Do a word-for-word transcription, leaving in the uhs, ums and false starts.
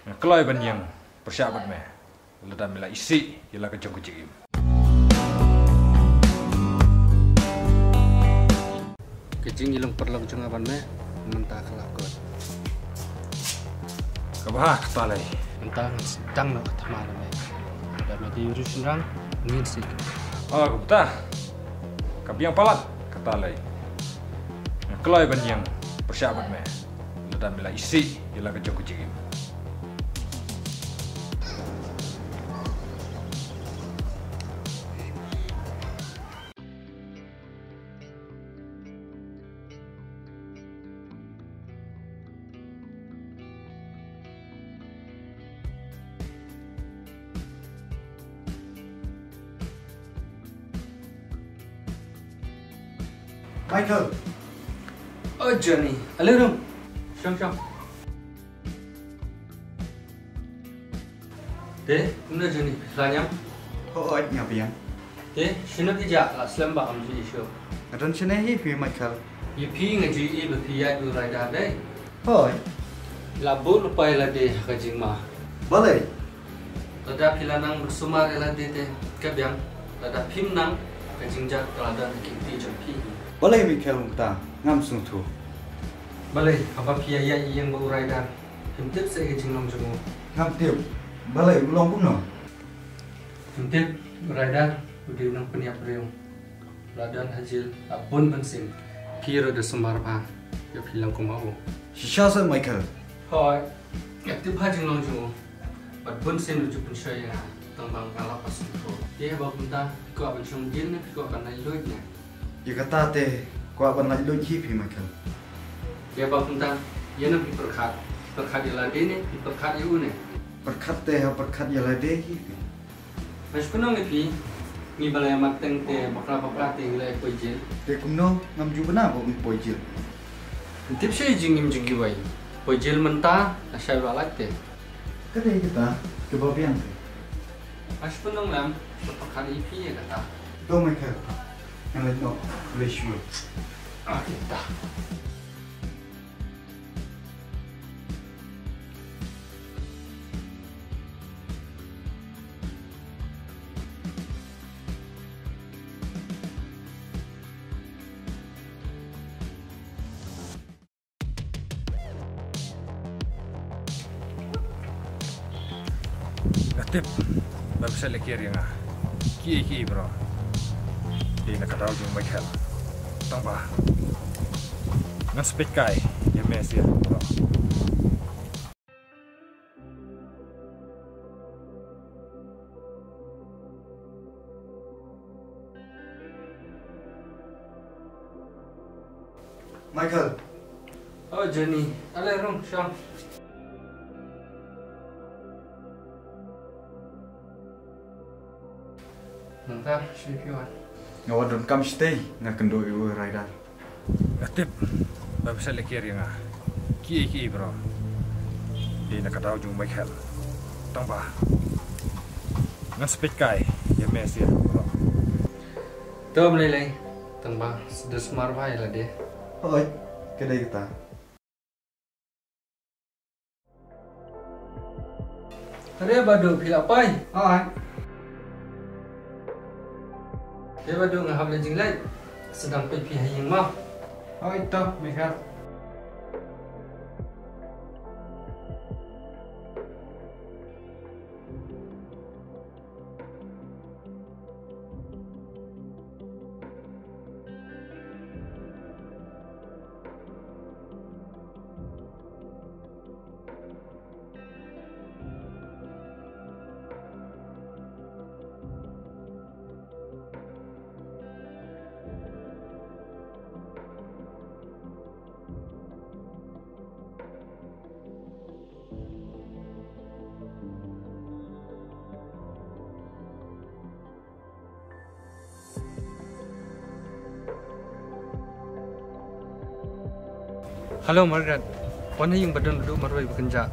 Nga kloi ban ïeng pyrshah bad me lada me la isih ïa la ka jong ka jingim. Ka jingïalong paralok jong nga bad me mynta ka la kut. Kaba ha kata lei. Mynta ngan sdang noh ka thma na me. Lada me dei u riewshynrang, ngin sih. Oh, kumta. Ka biang palat kata lei. Nga kloi ban ïeng pyrshah bad me lada me la isih ïa la ka jong ka jingim. Michael. Oh, Johnny. Ale rung. Shong, shong. Te, kumno Johnny, phi khlaiñ? Hooid, nga biang. Te, shano phi jah, la slem bha ym ju ïashoh? Nga don shane hi phi Michael. Ïa phi nga ju ïohi ba phi ïaid u Raidar dei. Hooid. La bud lypa ïa lade ha ka jingma. Balei? Lada phi la nang sumar ïa lade te, ka biang. Lada phim nang, ka jingjia ka la don ha ki kti jong phi. Balei Michael kumta, ngam sngewthuh. Balei, haba phi ïaid ïeng bad u Raidar, phim tip shuh ïa ka jinglong jong u? Ngam tip. Balei, u long kumno? Phim tip, u Raidar u dei u nongpynïap briew. La don ha jel la bun mynsiem. Phi ruh da sumar bha ïa phi long kum u. Shisha seh Michael? Hooid. Nga tip ha jinglong jong u. Bad bun sien u ju pynshoi ïa nga. Tang ba nga la pas u. Te haba kumta, phi kwah ban shong jel ne phi kwah ban laitluid ne? Ïa kata te kwah ban laitluid hi phi Michael. Ïa ba kumta, ïa na phi pyrkhat. Pyrkhat ïa lade ne phi pyrkhat ïa u ne? Pyrkhat te ha pyrkhat ïa lade hi phi. Nga shu kynnoh ïa phi, ngi ba la ïa mat teng te bakla bakla te ngi la ïa poi jel. Te kumno ngam ju bna ba ngi poi jel? Tip sha jingim jong kiwei. Poi jel mynta, lashai la lait te. Ka dei kata, kaba biang te. Nga shu kynnoh lem, ba pyrkhat ïa phi ïa kata. To Michael, ngan leit noh, leit shuwa. Ah, kita. Nga tip ba phi sa leh kiar ïa nga. Kiei kiei bro. Te na ka daw jong Michael. Tang ba ngan sa peit kai ïa me sha bro. Michael. Oh, Jenny. Ale rung, shong. Nangta, shu phi wan. Nga wan donkam shatei, nga kynduh ïa u Raidar. Nga tip ba phi sa leh kiar ïa nga. Kiei kiei bro. Te na ka daw jong Michael. Tang ba ngan sa peit kai ïa me sha bro. To balei lei. Tang ba sa da sumar bha ïa lade. Hooid, ka dei kata. Hare Badu, phi la poi? Hooid. Hare Badu, nga hap leit jingleit. Sdang peit phi ha ïing mo. Hooid to, Michael. Hello Margaret. Wan ha ïing ba don Badu marwei ba kynjah.